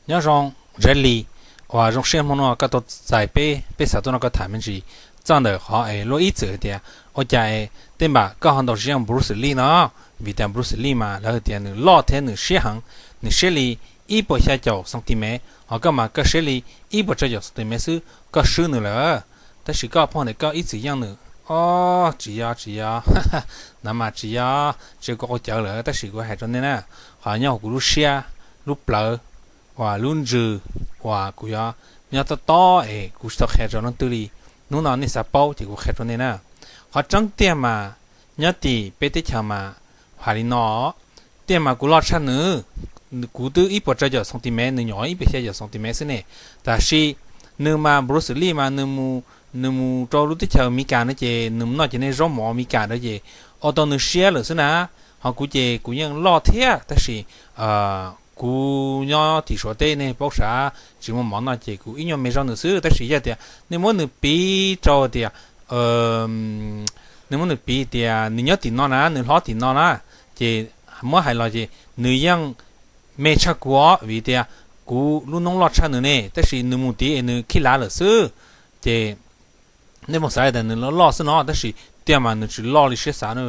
Nyob zoo Zeb Lis, uas zoo siab hmo no koj tau txais peb, peb xav tuaj nrog koj tham me ntsis txog ntawm qhov es luag ib txwm hais tias ua cas es tej npam koj ho ntaus tsis yeej Bruce Lee no, vim tias Bruce Lee mas lawv hais tias nws loj thiab nws siab heev, nws siab li ib puas xya caum xoo tis mev, ho koj mas koj siab li ib puas rau caum xoo tis mev xwb koj swb nws lawm. Tab sis koj pheej hais tias koj ib txwm yeej nws. Os, tsis yog, tsis yog, no mas tsis yog, tsis yog kuv qaug cawv lawm, tab sis kuv hais rau nej na, qhov nyob hauv kuv lub siab, lub plawv, uas lub ntsws, uas kuv yuav nyob tob tob es kuv tsis tau qhia rau leej twg li. Hnub no nej xav paub ces kuv qhia rau nej na. Qhov tseeb tiag mas nyob tim peb teb chaws mas hais li no, tiam sis mas kuv loj tshaj nws, kuv twb ib puas rau caum xoo tis mev, nws nyuam qhuav ib puas xya caum xoo tis mev xwb ne. Tab sis nws mas Bruce Lee mas nws mus, nws mus rau lub teb chaws Amelikas no ces nws mus noj cov niag zaub mov Amelikas ntawd ces ua tau nws siab lawm xwb na. Ho kuv ces kuv yeej loj thiab tab sis kuv nyob tim Suav teb nej paub sas, tsis muaj mov noj ces kuv ib nyuag me zog nws xwb. Tab sis yog tias nej muab nws piv rau tias, nej muab nws piv tias nws nyob tim no na, nws hlob tim no na, ces muab hais los ces nws yeej me tshaj kuv os, vim tias kuv lub noob loj tshaj nws ne, tab sis nws mus tid es nws khib lav lawm xwb. Ces nej muaj xav tias nws loj loj xwb no, tab sis tiam sis mas nws tsis loj li siab xav na.